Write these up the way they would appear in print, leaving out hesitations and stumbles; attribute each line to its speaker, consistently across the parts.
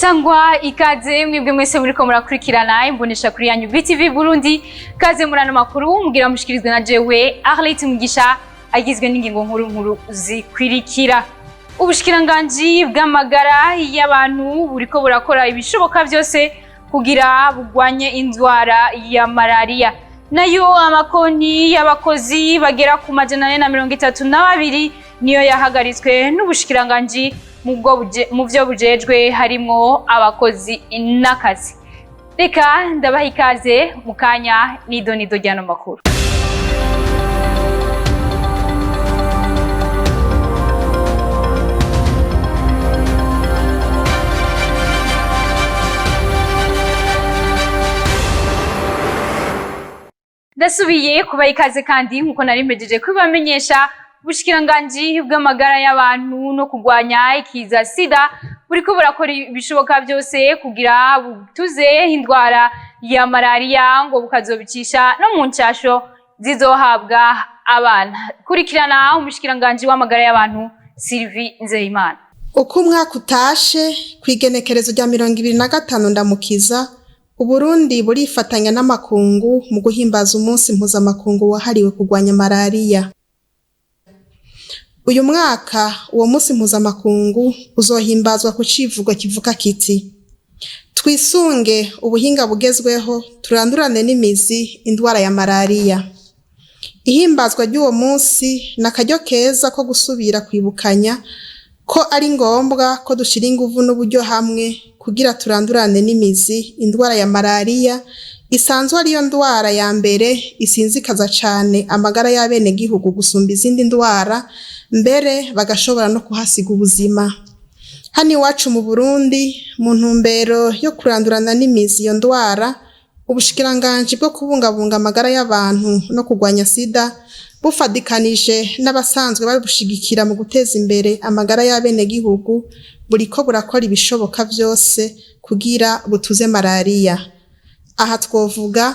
Speaker 1: Sangwa ikaze mwebwe mwese muriko murakurikirana imbonesha kuri yanyu BTV Burundi. Kaze muri ano makuru mugira mushikirizwe na jewe Arlette Mugisha, agizwe n'ingingo nkuru nkuru zikwirikira. Ubushikiranganji bw'amagara y'abantu buriko burakora ibishoboka byose kugira bugwanye indwara ya malaria. Nayo amakonti y'abakozi bagera ku 432 niyo yahagaritswe n'ubushikiranganji mu byo bujejwe, harimwo abakozi n'akazi. Reka ndabaha ikaze mu kanya n'idonido ry'ano makuru. Ndasubiye kubaha ikaze kandi nkuko nari mpejeje kubibamenyesha, ubushikiranganji bw'amagara y'abantu no kurwanya ikiza sida buriko burakora ibishoboka byose kugira butuze indwara ya malaria, ngo bukazobicisha no mu nshasho zizohabwa abana. Kurikirana umushikiranganji w'amagara y'abantu Sylvie Nzeyimana.
Speaker 2: Uko umwaka utashe, kw'igenekerezo rya 25 Ndamukiza, Uburundi burifatanya n'amakungu mu guhimbaza umunsi mpuzamakungu wahariwe kurwanya malariya. Uyu mwaka uwo munsi mpuzamakungu uzohimbazwa ku civugo kivuga kiti: "Twisunge ubuhinga bugezweho turandurane n'imizi indwara ya malariya." Ihimbazwa ry'uwo munsi ni akaryo keza ko gusubira kwibukanya ko ari ngombwa ko dushira inguvu n'uburyo hamwe kugira turandurane n'imizi indwara ya malariya, isanzwe ariyo ndwara ya mbere isinzikaza cane amagara y'abenegihugu gusumba izindi ndwara, mbere bagashobora no kuhasiga ubuzima. Hano iwacu mu Burundi, mu ntumbero yo kurandurana n'imizi iyo ndwara, ubushikiranganji bwo kubungabunga amagara y'abantu no kurwanya sida, bufadikanije n'abasanzwe babushigikira mu guteza imbere amagara y'abenegihugu, buriko burakora ibishoboka vyose kugira butuze malariya. Aha twovuga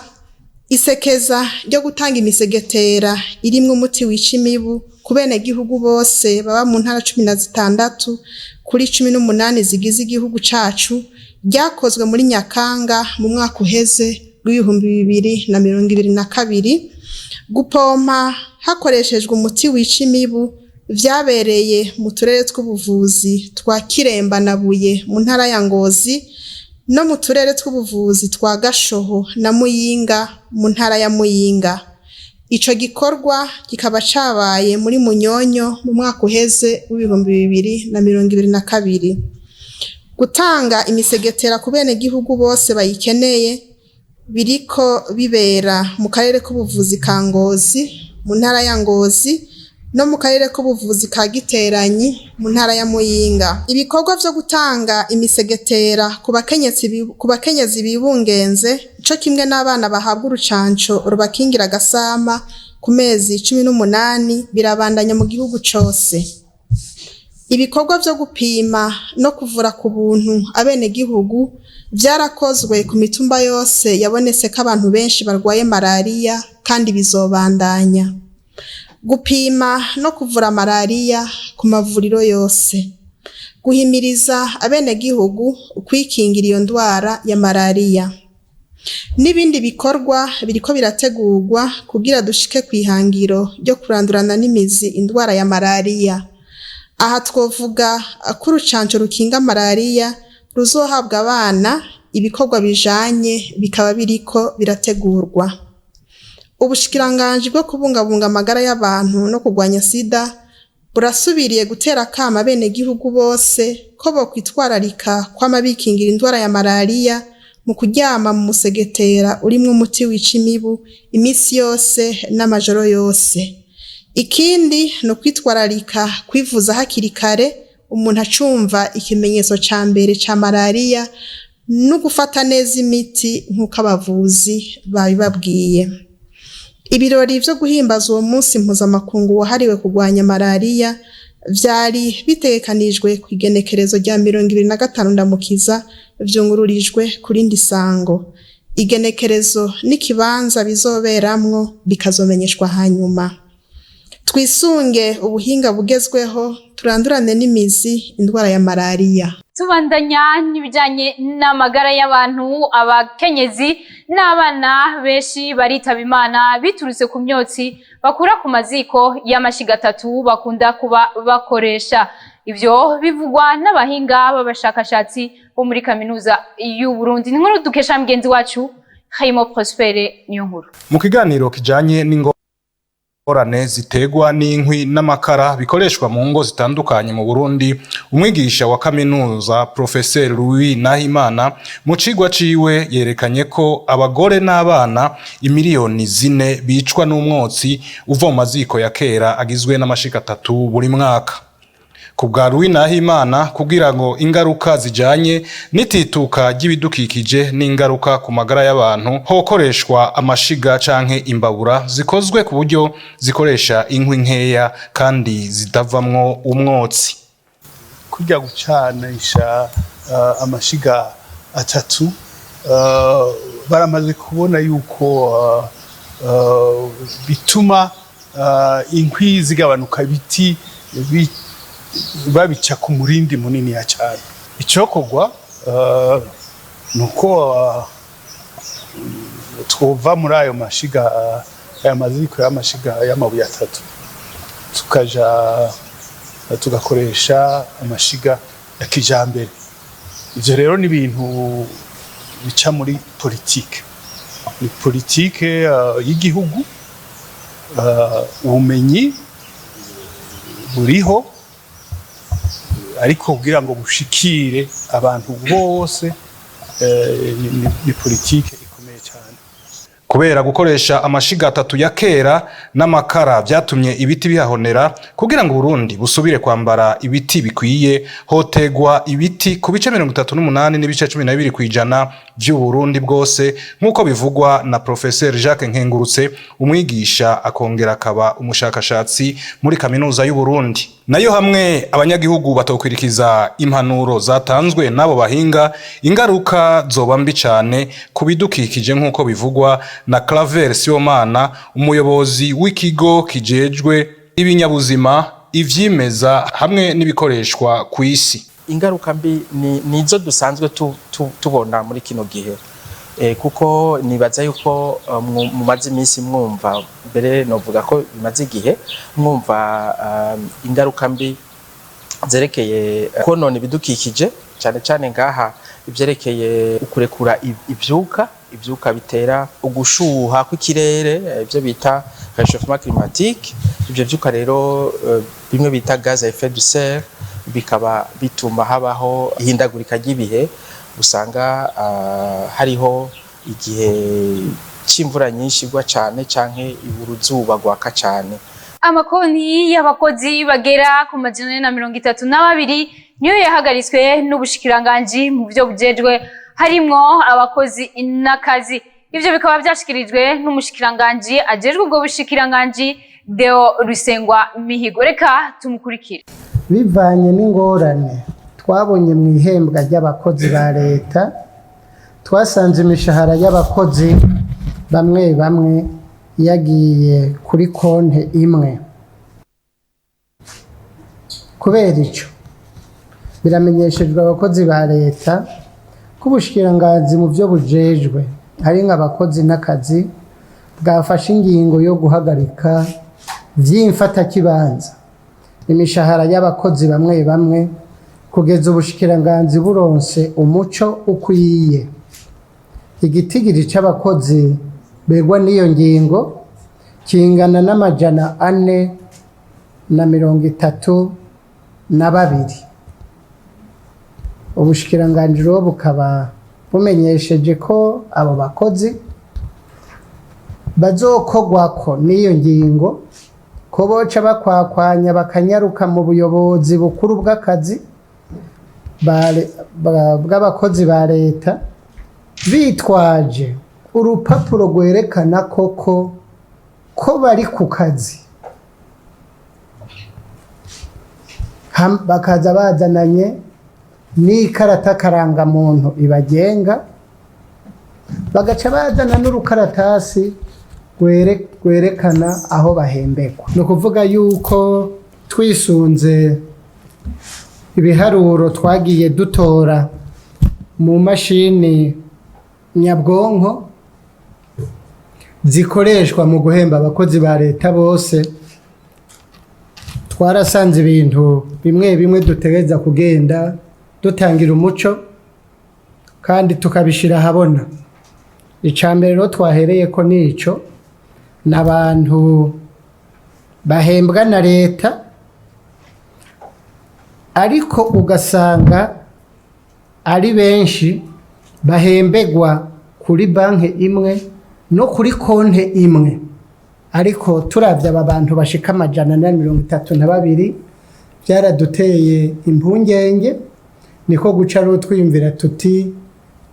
Speaker 2: isekeza ryo gutanga imisegetera irimwo umuti wica imibu ku benegihugu bose baba mu ntara 16 kuri 18 zigize igihugu cacu, ryakozwe muri Nyakanga mu mwaka uheze w'2022. Gupompa hakoreshejwe umuti wica imibu vyabereye mu turere tw'ubuvuzi twa Kiremba na Buye mu ntara ya Ngozi, no mu turere tw'ubuvuzi twa Gashoho na Muyinga mu ntara ya Muyinga. Ico gikorwa kikaba cabaye muri Munyonyo mu mwaka uheze w'2022. Gutanga imisegetera ku benegihugu bose bayikeneye biriko bibera mu karere k'ubuvuzi ka Ngozi mu ntara ya Ngozi, no mu karere k'ubuvuzi ka Giteranyi mu ntara ya Muyinga. Ibikorwa vyo gutanga imisegetera ku bakenyezi bibungenze, co kimwe n'abana bahabwa urucanco rubakingira agasama ku mezi 18, birabandanya mu gihugu cose. Ibikorwa vyo gupima no kuvura ku buntu abenegihugu vyarakozwe ku mitumba yose yabonetse ko abantu benshi barwaye malariya, kandi bizobandanya. Gupima no kuvura malariya ku mavuriro yose. Guhimiriza abenegihugu kwikingira iyo ndwara ya malariya. N'ibindi bikorwa biriko birategurwa kugira dushike kw'ihangiro ryo kurandurana n'imizi indwara ya malariya. Aha twovuga ko urucanco rukinga malariya ruzohabwa abana, ibikorwa bijanye bikaba biriko birategurwa. Ubushikiranganji bwo kubungabunga amagara y'abantu no kurwanya sida burasubiriye gutera akamo abenegihugu bose ko bokwitwararika kwama bikingira indwara ya malariya mu kuryama mu musegetera urimwo umuti wica imibu imisi yose n'amajoro yose. Ikindi ni ukwitwararika kwivuza hakiri kare umuntu acumva ikimenyetso ca mbere ca malariya, no gufata neza imiti nk'uko abavuzi babibabwiye. Ibirori vyo guhimbaza uwo munsi mpuzamakungu wahariwe kurwanya malariya vyari bitegekanijwe kw'igenekerezo rya 25 Ndamukiza vyungururijwe kurindi sango. Igenekerezo n'ikibanza bizoberamwo bikazomenyeshwa hanyuma. Twisunge ubuhinga bugezweho turandurane n'imizi indwara ya malariya.
Speaker 1: Tubandanya n'ibijanye n'amagara y'abantu. Abakenyezi n'abana benshi baritaba Imana biturutse ku myotsi bakura ku maziko y'amashiga atatu bakunda kuba bakoresha. Ivyo bivugwa n'abahinga b'abashakashatsi bo muri Kaminuza y'u Burundi. Ni inkuru dukesha mugenzi wacu Hayimo Prospere. Niyo nkuru.
Speaker 3: Mu kiganiro kijanye n'ingorane ziterwa n'inkwi n'amakara bikoreshwa mu ngo zitandukanye mu Burundi, umwigisha wa kaminuza Professeur Louis Nahimana mu cigwa ciwe yerekanye ko abagore n'abana imiliyoni 4 bicwa n'umwotsi uva mu maziko ya kera agizwe n'amashika atatu buri mwaka. Ku bwa Louis Nahimana, kugira ngo ingaruka zijanye n'itituka ry'ibidukikije n'ingaruka ku magara y'abantu, hokoreshwa amashiga canke imbabura zikozwe ku buryo zikoresha inkwi nkeya kandi zitavamwo umwotsi.
Speaker 4: Kurya gucanisha amashiga atatu, baramaze kubona yuko bituma inkwi zigabanuka, ibiti babica ku murindi munini cyane. Icokorwa nuko twova muri ayo mashiga, aya maziko y'amashiga y'amabuye atatu, tukaja tugakoresha amashiga ya kijambere. Ivyo rero ni ibintu bica muri politike, ni politike y'igihugu. Ubumenyi buriho, ariko kugira ngo bushikire abantu bose, ni politike ikomeye cyane.
Speaker 3: Kubera gukoresha amashiga atatu ya kera n'amakara vyatumye ibiti bihahonera, kugira ngo Burundi busubire kwambara ibiti bikwiye, hotegwa ibiti ku bice 38.12% vy'Uburundi bwose, nk'uko bivugwa na Professeur Jacques Nkengurutse, umwigisha akongera akaba umushakashatsi muri Kaminuza y'u Burundi. Nayo hamwe abanyagihugu batokwirikiza impanuro zatanzwe n'abo bahinga, ingaruka zoba mbi cane ku bidukikije, nk'uko bivugwa na Claver Sibomana, umuyobozi w'ikigo kijejwe ibinyabuzima, ivyimeza hamwe n'ibikoreshwa ku isi.
Speaker 5: Ingaruka mbi ni nizo dusanzwe tubona muri kino gihe, kuko nibaza yuko mumaze iminsi mwumva, mbere novuga ko bimaze igihe mwumva ingaruka mbi zerekeye konona ibidukikije, cyane cyane ngaha ivyerekeye ukurekura ivyuka bitera ugushuha kw'ikirere, ivyo bita réchauffement climatique. Ivyo vyuka rero, bimwe bita gaz à effet de serre, bikaba bituma habaho ihindagurika ry'ibihe, usanga hariho igihe c'imvura nyinshi igwa cane canke uruzuba rwaka cane.
Speaker 1: Amakonti y'abakozi bagera ku 432 niyo yahagaritswe n'ubushikiranganji mu byo bujejwe, harimwo abakozi n'akazi. Ivyo bikaba vyashikirijwe n'umushikiranganji ajejwe ubwo bushikiranganji, Deo Rusengwa Mihigo. Reka tumukurikire.
Speaker 6: Bivanye n'ingorane twabonye mu ihembwa ry'abakozi ba leta, twasanze imishahara y'abakozi bamwe bamwe yagiye kuri konti imwe. Kubera icyo, biramenyeshejwe abakozi ba leta ko ubushikiranganji mu byo bujejwe ari nk'abakozi n'akazi bwafashe ingingo yo guhagarika vy'imfatakibanza imishahara y'abakozi bamwe bamwe kugeza ubushikiranganji buronse umuco ukwiye. Igitigiri c'abakozi begwa n'iyo ngingo kingana n'432. Ubushikiranganji rero bukaba bumenyesheje ko abo bakozi bazokogwako n'iyo ngingo ko boca bakwakwanya bakanyaruka mu buyobozi bukuru bw'akazi bw'abakozi ba leta, bitwaje urupapuro rwerekana koko ko bari ku kazi, bakaza bazananye n'ikarata karangamuntu ibagenga, bagaca bazana n'urukaratasi rwerekana aho bahembekwa. Ni ukuvuga yuko twisunze Ibiharuro twagiye dutora mu mashini nyabwonko zikoreshwa mu guhemba abakozi ba leta bose, twarasanze ibintu bimwe bimwe dutegereza kugenda dutangira umuco kandi tukabishyira ahabona. Icya mbere rero twahereye ko nico ni abantu bahembwa na leta, ariko ugasanga ari benshi bahembegwa kuri banki imwe no kuri konte imwe. Ariko turavye aba bantu bashika 432, byaraduteye impungenge. Niko guca rero twiyumvira tuti: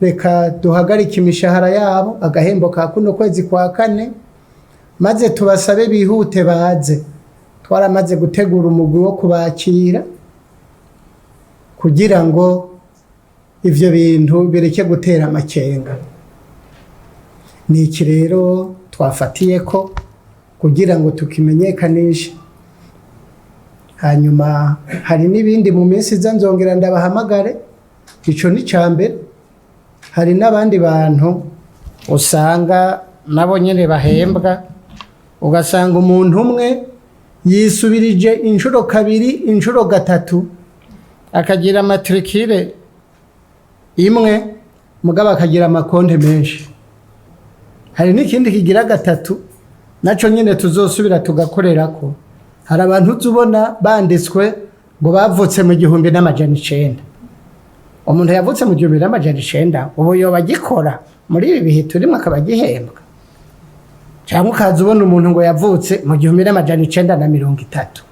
Speaker 6: "Reka duhagarike imishahara yabo, agahembo ka kuno kwezi kwa kane, maze tubasabe bihute baze." Twaramaze gutegura umugwi wo kubakira kugira ngo ivyo bintu bireke gutera amakenga. Ni iki rero twafatiye ko kugira ngo tukimenyekanishe. Hanyuma hari n'ibindi mu minsi iza nzongera ndabahamagare. Ico ni ca mbere. Hari n'abandi bantu usanga nabo nyene bahembwa, ugasanga umuntu umwe yisubirije inshuro kabiri, inshuro gatatu, akagira matricule imwe, mugabo akagira amakonte menshi. Hari n'ikindi kigira gatatu naco nyene tuzosubira tugakorerako. Hari abantu uza ubona banditswe ngo bavutse mu 1900. Umuntu yavutse mu 1900 ubu yoba agikora muri ibi bihe turimo, akaba agihembwa? Cyangwa ukaza ubona umuntu ngo yavutse mu 1930.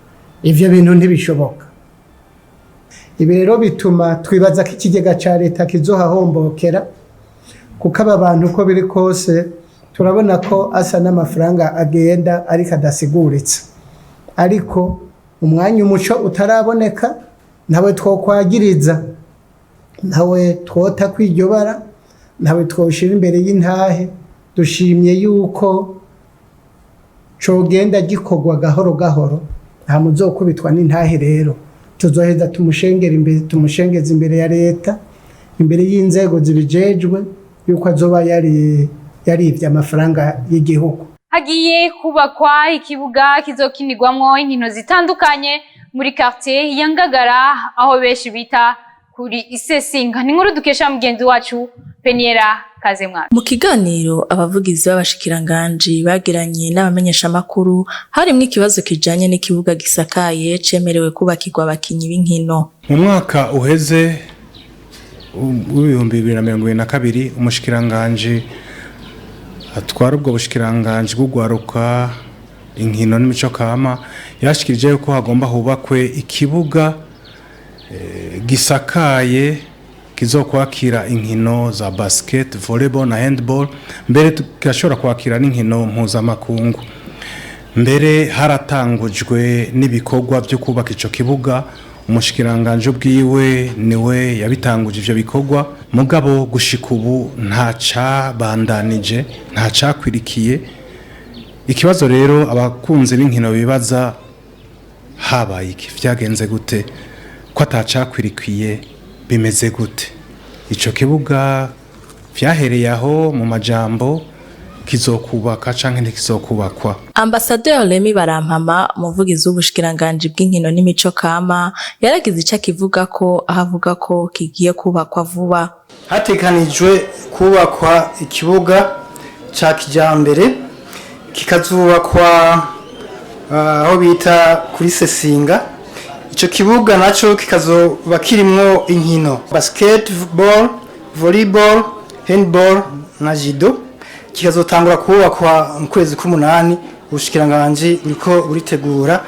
Speaker 6: Ivyo bintu ntibishoboka. Ibi rero bituma twibaza ko ikigega ca leta kizohahombokera, kuko aba bantu uko biri kose turabona ko asa n'amafaranga agenda ariko adasiguritse. Ariko umwanya umuco utaraboneka, ntawe twokwagiriza, ntawe twota kwiryo bara, ntawe twoshira imbere y'intahe. Dushimye yuko cogenda gikorwa gahoro gahoro, nta muzokubitwa n'intahe. Rero tuzoheza tumushengera imbere, tumushengeza imbere ya leta, imbere y'inzego zibijejwe, yuko azoba yari yarivye amafaranga y'igihugu.
Speaker 1: Hagiye kubakwa ikibuga kizokinirwamwo inkino zitandukanye muri quartier ya Ngagara, aho benshi bita kuri Isesinga. Ni inkuru dukesha mugenzi wacu Peniera Kazemwa.
Speaker 7: Mu kiganiro abavugizi b'abashikiranganji bagiranye n'abamenyeshamakuru, harimwo ikibazo kijanye n'ikibuga gisakaye cemerewe kubakirwa abakinyi b'inkino.
Speaker 3: Mu mwaka uheze w'2022, umushikiranganji atwara ubwo bushikiranganji bw'ugwaruka, inkino n'imico kama yashikirije yuko hagomba hubakwe ikibuga gisakaye kizokwakira inkino za basket, volleyball na handball, mbere tugashobora kwakira n'inkino mpuzamakungu. Mbere haratangujwe n'ibikorwa byo kubaka ico kibuga. Umushikiranganje ubwiwe niwe yabitanguje ivyo bikorwa, mugabo gushika ubu nta cabandanije, nta cakwirikiye. Ikibazo rero abakunzi b'inkino bibaza: habaye iki? Vyagenze gute ko atacakwirikiye? Bimeze gute? Ico kibuga vyahereye aho mu majambo, kizokubaka canke ntikizokubakwa?
Speaker 7: Ambasaderi Remy Barampama, umuvugizi w'ubushikiranganji bw'inkino n'imico kama, yaragize ico akivuga ko, aho avuga ko kigiye kubakwa vuba.
Speaker 8: Hatekanijwe kubakwa ikibuga ca kijambere, kikazubakwa aho bita kuri Sesinga. Ico kibuga naco kikazoba kirimwo inkino basketball, volleyball, handball na judo. Kikazotangura kubakwa mu kwezi k'umunani. Ubushikiranganji buriko buritegura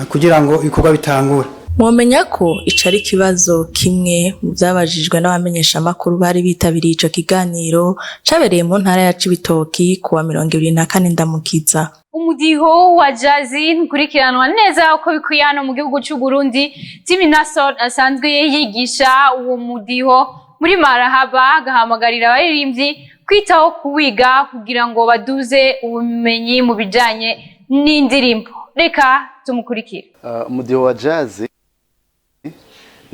Speaker 8: kugira ngo ibikorwa bitangure.
Speaker 7: Mwomenya ko ico ari ikibazo kimwe mu vyabajijwe n'abamenyeshamakuru bari bitabiriye ico kiganiro cabereye mu ntara ya Cibitoki kuwa 24 Ndamukiza.
Speaker 1: Umudiho wa jazz nkurikiranwa neza uko bikwiye hano mu gihugu cy'u Burundi. Timi Nason asanzwe yigisha uwo mudiho muri Marahaba agahamagarira abaririmbyi kwitaho kuwiga kugira ngo baduze ubumenyi mu bijanye n'indirimbo. Reka tumukurikire.
Speaker 9: Umudiho wa jazz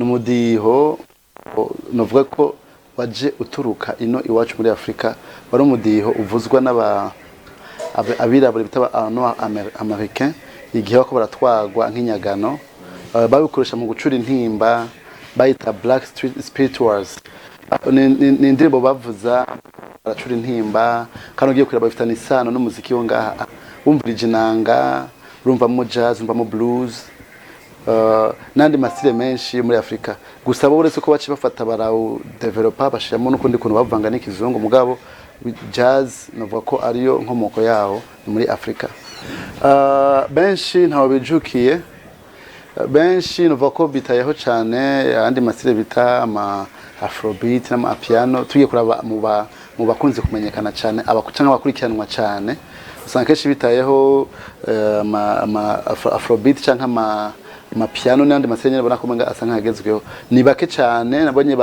Speaker 9: Ni umudiho novuga ko waje uturuka ino iwacu muri Afrika. Wari umudiho uvuzwa n'aba abirabura bita aba noir américain igihe bako baratwagwa nk'inyagano. Babikoresha mu gucura intimba, bayita black street spirituals. Ni indirimbo bavuza baracura intimba, kandi ugiye kureba bifitanye isano n'umuziki wo ngaha. Wumvirije inanga, urumvamo jazz, urumvamo blues n'andi ma style menshi yo muri Afrika. Gusa bo uretse ko baci bafata barawudevelopa, bashiramo n'ukundi kuntu bavanga n'ikizungu, mugabo jazz navuga ko ariyo nkomoko yawo ni muri Afrika. Benshi ntawe bijukiye, benshi nuvuga ko bitayeho cyane ayandi ma style bita ama afrobeat n'ama piano. Tugiye kuraba mu bakunze kumenyekana cyane cyangwa abakurikiranwa cyane, usanga kenshi bitayeho ama afrobeat cyangwa ama piano n'andi ma style nyine ubona ko umenga asa nk'agezweho. Ni bake cyane nabonye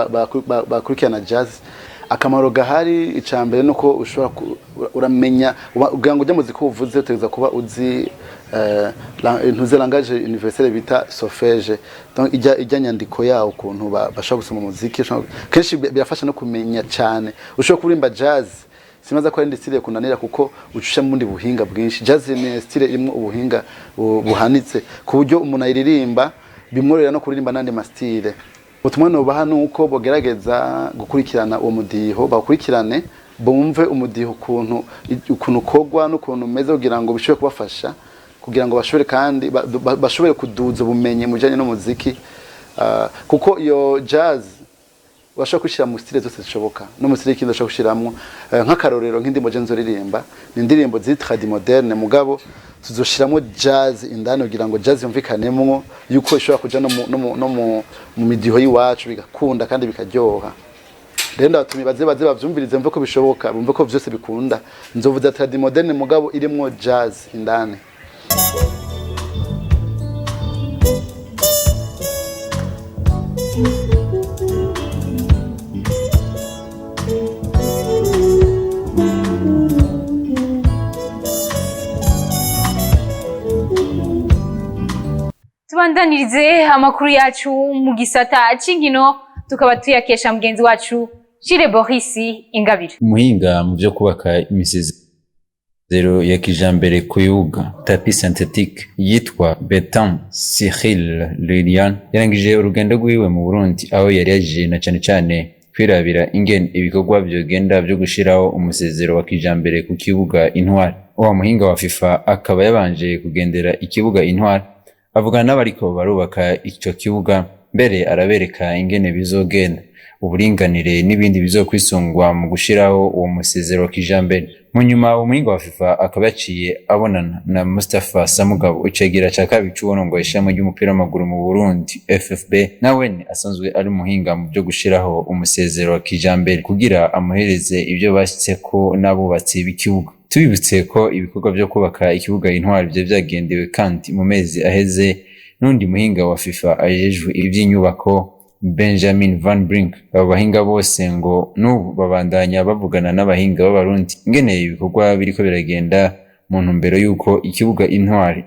Speaker 9: bakurikirana jazz. Akamaro gahari, icya mbere ni uko ushobora uramenya kugira ngo ujye muziki uvuze, utegereza kuba uzi ntuze langage universelle bita solfège, donc ijya nyandiko yawo, ukuntu bashobora gusoma umuziki. Kenshi birafasha no kumenya cyane. Ushobora kuririmba jazz, simaza ko ari style kunanira, kuko ucusha mu bundi buhinga bwinshi. Jazz ni style irimo ubuhinga buhanitse, ku buryo umuntu ayiririmba bimworohera no kuririmba n'andi ma style. Ubutumwa nubaha ni uko bogerageza gukurikirana uwo mudiho, bawukurikirane, bumve umudiho ukuntu ukogwa n'ukuntu umeze, kugira ngo bishobore kubafasha, kugira ngo bashobore kandi bashobore kuduza ubumenyi mu bijyanye n'umuziki. Kuko iyo jazz bashobora kwishyira mu style zose zishoboka, no mu style y'ikindi bashobora gushyiramo. Nk'akarorero, nk'indirimbo je nzoririmba ni indirimbo ziri tradi moderne, mugabo tuzoshiramo jazz indani kugira ngo jazz yumvikanemwo yuko ishobora kuja no mu midiho y'iwacu, bigakunda kandi bikaryoha. Rero ndabatumiye baze bavyumvirize, bumve ko bishoboka, bumve ko vyose bikunda. Nzovuza tradi moderne mugabo irimwo jazz indani.
Speaker 1: Tubandanirize amakuru yacu mu gisata c'inkino, tukaba tuyakesha mugenzi wacu Shire Boris Ingabire.
Speaker 10: Umuhinga mu byo kubaka imisezero ya kijambere ku bibuga, tapis synthétique, yitwa Betan Cyril Lilian, yarangije urugendo rwiwe mu Burundi, aho yari yaje na cane cane kwirabira ingene ibikorwa vyogenda vyo gushiraho umusezero wa kijambere ku kibuga Intwari. Uwo muhinga wa FIFA akaba yabanje kugendera ikibuga Intwari, avugana n'abariko barubaka ico kibuga, mbere arabereka ingene bizogenda, uburinganire n'ibindi bizokwisungwa mu gushiraho uwo musezero wa kijambere. Mu nyuma umuhinga wa FIFA akaba yaciye abonana na Mustafa Samugabo, icegera ca kabiri c'uwurongoye ishirahamwe ry'umupira w'amaguru mu Burundi FFB, nawene asanzwe ari umuhinga mu vyo gushiraho umusezero wa kijambere, kugira amuhereze ivyo bashitseko n'abubatsi b'ikibuga. Tubibutse ko ibikorwa vyo kubaka ikibuga Intwari vyari vyagendewe kandi mu mezi aheze n'undi muhinga wa FIFA ajejwe ivy'inyubako, Benjamin Van Brink. Abo bahinga bose ngo n'ubu babandanya bavugana n'abahinga b'Abarundi ingene ibikorwa biriko biragenda, mu ntumbero y'uko ikibuga Intwari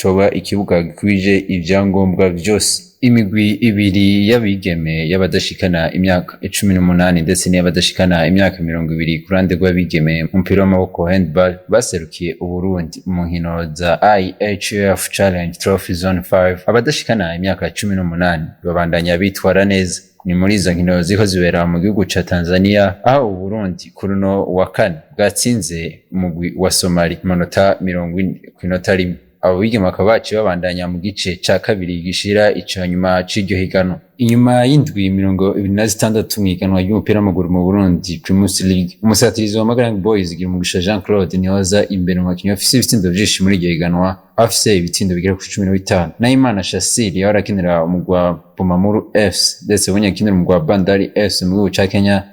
Speaker 10: coba ikibuga gikwije ivyangombwa vyose. Imigwi ibiri y'abigeme y'abadashikana imyaka 18 ndetse n'iy'abadashikana imyaka 20 ku ruhande rw'abigeme mu mupira w'amaboko, handball, baserukiye Uburundi mu nkino za IHF Challenge Trophy Zone 5. Abadashikana imyaka 18 babandanya bitwara neza. Ni muri izo nkino ziriko zibera mu gihugu ca Tanzania, aho Uburundi kuri uno wa kane bwatsinze umugwi wa Somali amanota 40-1. Abo bigeme bakaba baciye babandanya mu gice ca kabiri gishira ica nyuma c'iryo higanwa, inyuma y'indwi 26 mw'ihiganwa ry'umupira w'amaguru mu Burundi, Primus League. Umusatirizi wa Magalang Boys, Girumugisha Jean Claude, niwe aza imbere mu bakinyi bafise ibitsindo vyinshi muri iryo higanwa, aho afise ibitsindo bigera kuri 15. Nahimana Shassir yahora akinira umugwi wa Bumamuru FC ndetse ubu akinira umugwi wa Bandari FC mu gihugu ca Kenya,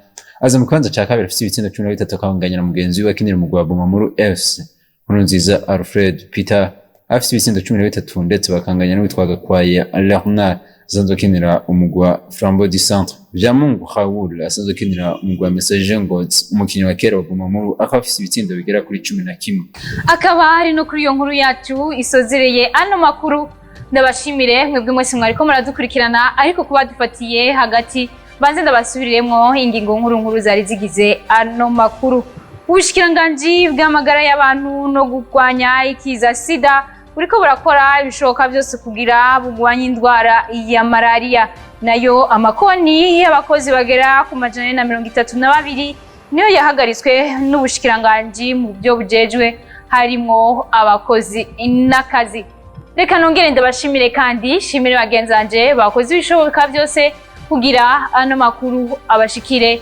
Speaker 10: aza mu kibanza ca kabiri afise ibitsindo 13, akanganya na mugenzi wiwe akinira umugwi wa Bumamuru FC, Nkurunziza Alfred Peter, afise ibitsindo 13, ndetse bakanganya n'uwitwa Gakwaya Leonard asanzwe akinira umugwi wa Flambeau du Centre. Vyamungu Raoul asanzwe akinira umugwi wa Messager Ngozi, umukinyi wa kera wa Bumamuru, akaba afise ibitsindo bigera kuri 11.
Speaker 1: Akaba ari no kuri iyo nkuru yacu isozereye ano makuru. Ndabashimire mwebwe mwese mwariko muradukurikirana, ariko kuba dufatiye hagati, banze ndabasubiriremwo ingingo nkuru nkuru zari zigize ano makuru. Ubushikiranganji bw'amagara y'abantu no kurwanya ikiza sida buriko burakora ibishoboka byose kugira bugwanye indwara ya malaria. Nayo amakoni y'abakozi bagera ku 432 niyo yahagaritswe n'ubushikiranganji mu byo bujejwe, harimwo abakozi n'akazi. Reka nongere ndabashimire, kandi shimire bagenzanje bakoze ibishoboka byose kugira ano makuru abashikire.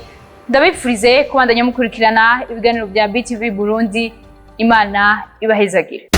Speaker 1: Ndabipfurize kubandanya mukurikirana ibiganiro bya BTV Burundi. Imana ibahezagire.